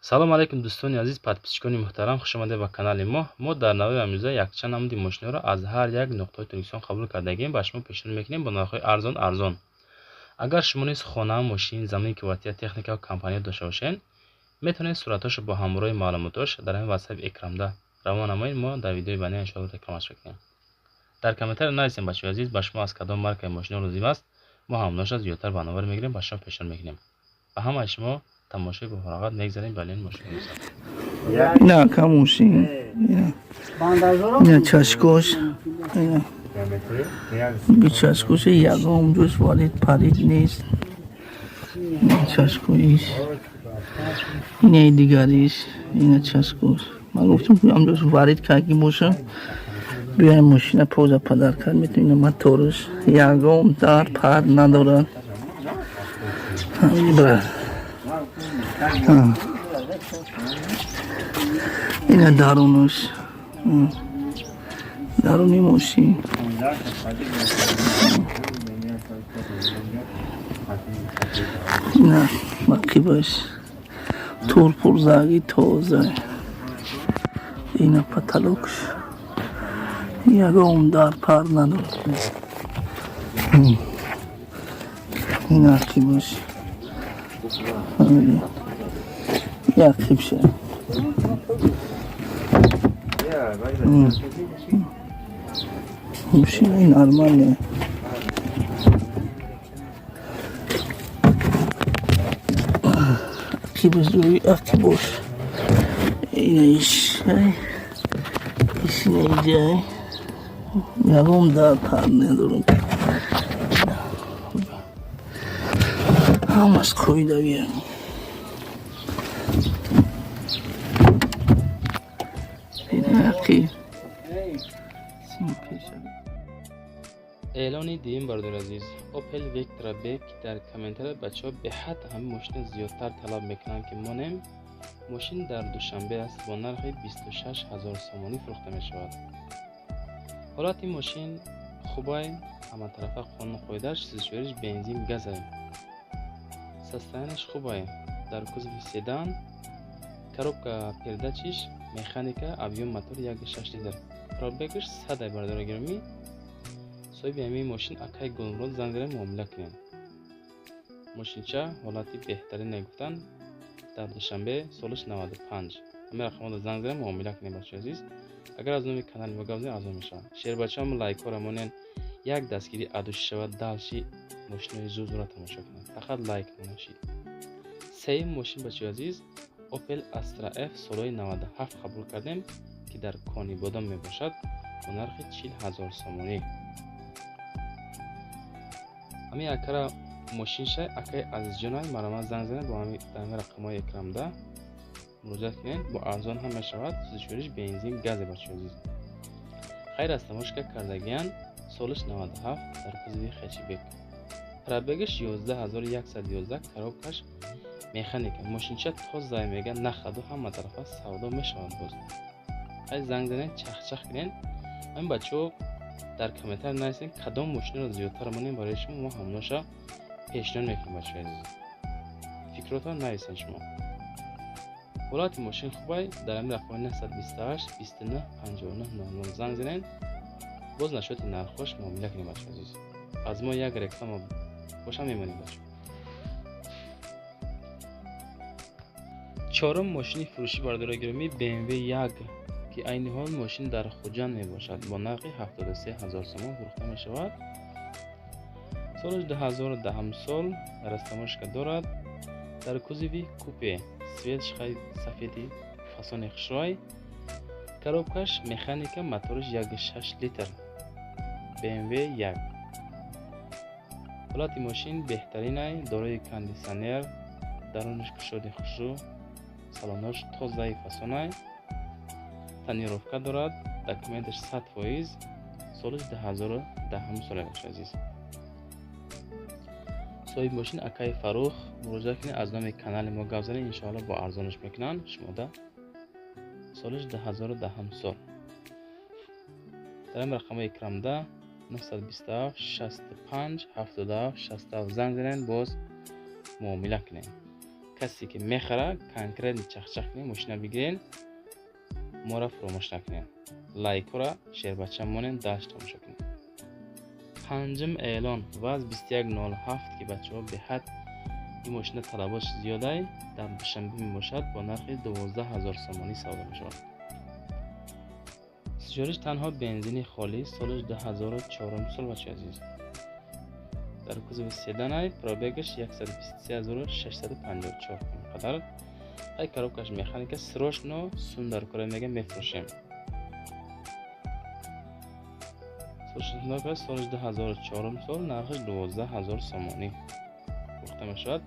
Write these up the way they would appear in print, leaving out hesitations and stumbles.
Салом алейкум, дӯстони азиз, подписчикони муҳтарам, хуш омадед ба канали мо. Мо дар навори имрӯза якчанд намуди мошинаро аз ҳар як нуқтаи Тоҷикистон қабул кардагем, ба шумо пешниҳод мекунем бо нархҳои арзон арзон. Агар шумо низ хона, мошин, замин, квартира, техника ва компания дошта бошед, метавонед суратҳошо бо ҳамроҳи маълумотош дар ҳамин WhatsApp экрамда равон намоед. Мо дар видеои баъдӣ иншоалло рекламаш мекунем. Дар комментария нависем, бачаҳои азиз, ба шумо аз кадом маркаи мошино лозим аст, мо ҳамонаша зиёдтар ба навор мегирем, ба шумо пешниҳод мекунем. Ба ҳамаи шумо тамошои бофароғат мегзарем. Балин мошин Ина ака мошин. Ина чашкош. Ина. Би чашкош ягон ҷош варид парид нест. Ина чашкоиш. Ина дигариш. Ина чашкош. Ман гуфтам, ки ҳамҷош варид карги боша. Биёем, мошина поза падар кард метавонем. Ина моторш ягон дар пар надорад. Брат. Ина дарунаш. Даруни мошин. Ина мақибаш. Турпурзаги тоза. Ина потолокш. Ягон дар пар надорад. Ина ақибаш. Ақибша. Мошина нормальная. Ақибаш рӯи ақибош. Ина иш. Ишина иҷай. Ягон дар пар надорад. Ҳамаш қоидавия. Ина ақиб. Эълони дуюм, бародари азиз, Opel Vectra B, ки дар комментария бачаҳо беҳад ҳамин мошина зиёдтар талаб мекунанд, ки монем. Мошин дар Душанбе аст, бо нархи 26 ҳазор сомонӣ фурӯхта мешавад. Ҳолати мошин хубай, ҳаматарафа қонуну қоидааш, сӯзишвориш бензин, газай. Состоянияш хубай, дар кузови седан, коробка передачиш механика, объём мотор 1,6 литр. Пробегаш 100 ай, бародари гиромӣ. Соҳиби ҳамин мошин акай Гулмурод, занг занед, муомила кунед. Мошинча ҳолати беҳтарине гуфтанд, дар Душанбе, солиш 95. Ҳамин рақамҳоро занг занед, муомила кунед, бачаҳои азиз. Агар аз номи канали мо гап занед, арзон мешавад. Шербачаҳо, лайкҳоро монед, як дастгирӣ адушӣ шавад, дальше мошинои зуд-зудро тамошо кунед. Фақат лайк монашид. Сеюм мошин, бачаҳои азиз, Opel Astra F, солҳои 97 қабул кардем, ки дар Конибодом мебошад, бо нархи 40 ҳазор сомонӣ. Ҳамин акара мошинша акаи Азизҷонай, марҳамат, занг занед, бо ҳамин рақамҳои экрамда муроҷиат кунед, бо арзон ҳам мешавад. Сӯзишвориш бензин, газе, бачаҳои азиз. Хайр аз тамошка кардагиян, солиш 97, дар кузови хэтчбек. Пробегаш 11 111, коробкаш механика. Мошинча тоза мега, нахаду ҳама тарафа савдо мешавад боз. Хай, занг занед, чахчах кунед. Ҳамин бачаҳо дар комментария нависед, кадом мошинаро зиёдтар монем барои шумо, мо ҳамонаша пешниҳод мекунем, бачаҳои азиз. Фикротон нависед шумо. Ҳолати мошин хубай, дар ҳамин рақами 928 29 59 00 занг занед, боз насчёти нархҳош муомила кунед, бачаҳои азиз. Аз мо як реклама боша мемонем, бачаҳо. Чорум мошини фурӯшӣ, бародарои гиромӣ, BMW 1, ки айни ҳол мошин дар Хуҷанд мебошад, бо нархи 73 ҳазор сомон фурӯхта мешавад. Солаш 2010 сол, растаможка дорад, дар кузови купе, цветш сафеди фасони хушрӯй, коробкаш механика, мотораш 1,6 литр, BMW 1. Ҳолати мошин беҳтаринай, дорои кондитсионер, дарунаш кушоди хушрӯ, салонош тозаи фасонай, тонировка дорад, документаш 100%, солиш 2010 сола, бачаи азиз. Соҳиби мошин акаи Фаррух, муроҷиат кунед, аз номи канали мо гап занед, иншоалло бо арзонаш мекунанд шумода. Солиш 2010 сол. Дар ҳамин рақамҳои экрамда 927 65 77 67 занг занед, боз муомила кунед. Касе ки мехара, конкретно чахчах кунем, мошина бигирен, моро фуромӯш накунем, лайкҳоро шербача монен, дальше тамошо кунем. Панҷум эълон ВАЗ 2107, ки бачаҳо, беҳад ин мошина талаботш зиёдай, дар Душанбе мебошад, бо нархи 12 000 сомонӣ савдо мешавад. Сӯзишвориш танҳо бензини холӣ, солаш 2004 сол, бачаи азиз, дар кузови седанай, пробегаш 123 654 қадар. Ай коробкаш механика, срочно сундаркора мега мефурӯшем. Солаш 2004 сол, нархаш 12 000 сомонӣ фурӯхта мешавад.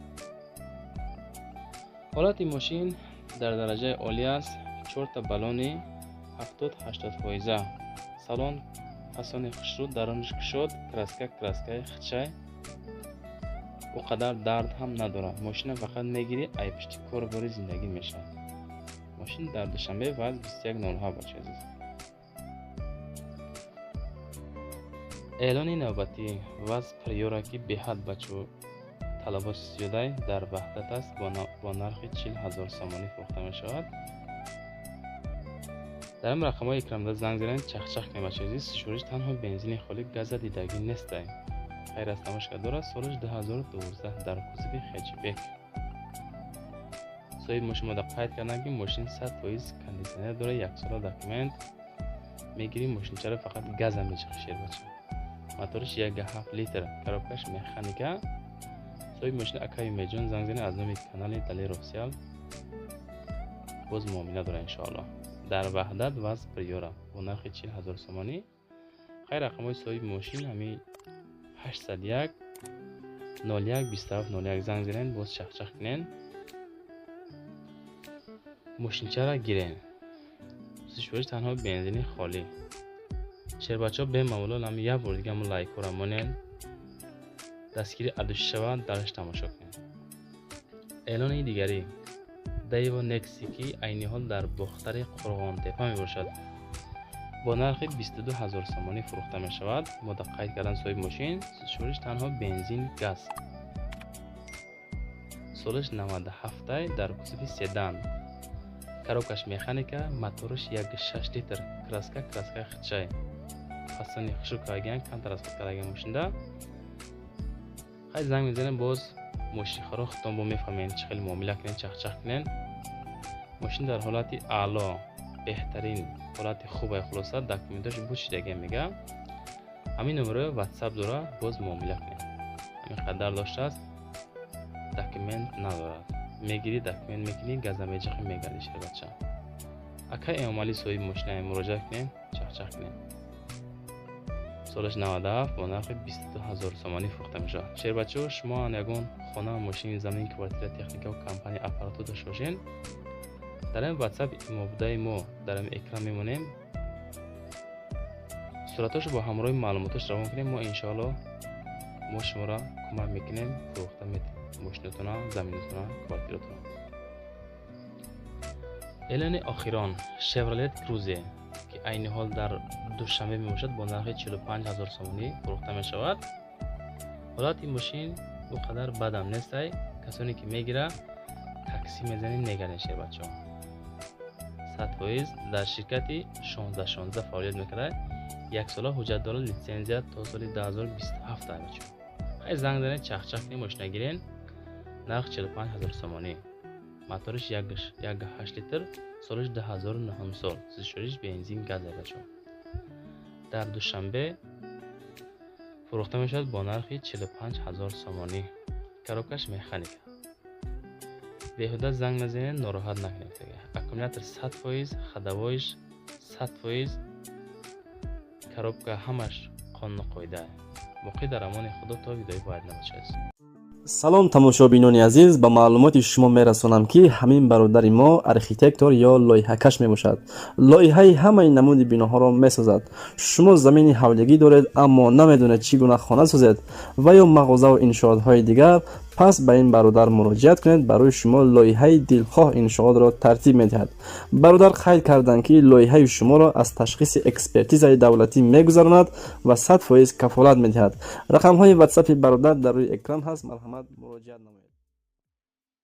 Ҳолати мошин дар дараҷаи олӣ аст, чорта баллони 70-80 фоиза, салон фасони хушрӯ, дарунаш кушод, краска краскаи хичай, ӯ қадар дард ҳам надорад. Мошина фақат мегирӣ, ай пишти корбори зиндагӣ мешавад. Мошин дар Душанбе, ВАЗ 2107, бачаи азиз. Эълони навбатӣ ВАЗ Приора, ки беҳад, бачо, талабот зиёдай, дар Ваҳдат аст, бо нархи 40 000 сомонӣ фурӯхта мешавад. Дар ин рақамҳои экранда занг занед, чахчах кунед, бачаи азиз. Шӯриш танҳо бензини холӣ, газа дидагӣ нестай. Хайр аз тамошка дорад, солаш 2012, дар кузови хэтчбек. Соҳиби мошин мода қайд карданд, ки мошин 100% кондитсионер дорад, яксола документ мегирӣ, мошинчаро фақат газа мечахӣ, шербача. Моториш 1,7 литр, коробкаш механика. Соҳиби мошин акаи Умедҷон, занг занед, аз номи канали Далер Офисиал боз муомила дорад, иншоаллоҳ. Дар Ваҳдат ВАЗ Приора бо нархи 40 000 сомонӣ. Хайр, рақамҳои соҳиби мошин ҳами 801 01 27 01, занг занед, боз чахчах кунед, мошинчаро гирен. Сӯзишвориш танҳо бензини холӣ. Шербачаҳо, бемамулол ҳами як бор дига ҳамн лайкҳоро монед, дастгирӣ адушӣ шавад, дальше тамошо кунед. Эълони дигарӣ Дэево Некси, ки айни ҳол дар Бохтари Қурғонтепа мебошад, бо нархи 22 000 сомонӣ фурӯхта мешавад. Мода қайд кардан соҳиби мошин, сӯзишвориш танҳо бензин, газ, солаш 97, дар кузови седан, коробкаш механика, мотораш 1,6 литр, краска краскаи хичай, фасони хушрӯ кардаген, камтар аз худ кардаген мошинда. Хай, занг мезанем, боз мошинхоро худтон бо мефаҳмед, чӣ хел муомила кунед, чахчах кунед. Мошин дар ҳолати аъло, беҳтарин ҳолати хубай, хулоса документош буд шидаген мега. Ҳамин номерои ватсап дора, боз муомила кунед. Ҳамин қадар доштааст, документ надорад. Мегирӣ, документ мекунӣ, газа меҷахӣ, мегардӣ, шербача. Акай Эмомалӣ соҳиби мошина, муроҷиат кунед, чахчах кунед. Солаш 97, бо нархи 22 000 сомонӣ фурӯхта мешавад. Шербачаҳо, шумо ягон хона, мошин, замин, квартира, техникаву компания, аппаратура дошта бошед, дар ин ватсап имобудаи мо дар ин экран мемонем, суратҳошо бо ҳамроҳи маълумотош равон кунем, мо иншоалло мо шуморо кӯмак мекунем, фурӯхта метавонем мошинотона, заминотона, квартиратона. Эълони охирон Шевролет Крузе, ки айни ҳол дар Душанбе мебошад, бо нархи 45 000 сомонӣ фурӯхта мешавад. Ҳолати мошин ӯ қадар бадам нестай, касоне ки мегира, таксӣ мезанед, мегардед, шербачаҳо. 100% дар ширкати 1616 фаъолият мекунад, яксола ҳуҷҷат дорад, литсензия то соли 2027 бачаҳо. Хай, занг занед, чахчах кунед, мошина гирен, нарх 45 000 сомонӣ, моториш 1,8 литр, солаш 2009 сол, сӯзишвориш бензин, газ, бачаҳо. Дар Душанбе фурӯхта мешавад бо нархи 45 000 сомонӣ, коробкаш механика. Беҳуда занг назанед, нороҳат накунед. Аккумулятор 100%, ходовойш 100%, коробка ҳамаш қонуну қоида. Боқӣ дар амони Худо, то видеои баъд набошад. Салом, тамошобинони азиз! Ба маълумоти шумо мерасонам, ки ҳамин бародари мо архитектор ё лоиҳакаш мебошад. Лоиҳаи ҳамаи намуди биноҳоро месозад. Шумо замини ҳавлигӣ доред, аммо намедонед, чӣ гуна хона созед ва ё мағозаву иншоотҳои дигар, пас ба ин бародар муроҷиат кунед, барои шумо лоиҳаи дилхоҳ иншоотро тартиб медиҳад. Бародар қайд карданд, ки лоиҳаи шуморо аз ташхиси экспертизаи давлатӣ мегузаронад ва 100% кафолат медиҳад. Рақамҳои ватсапи бародар дар рӯи экран ҳаст, марҳамат, муроҷиат намоед.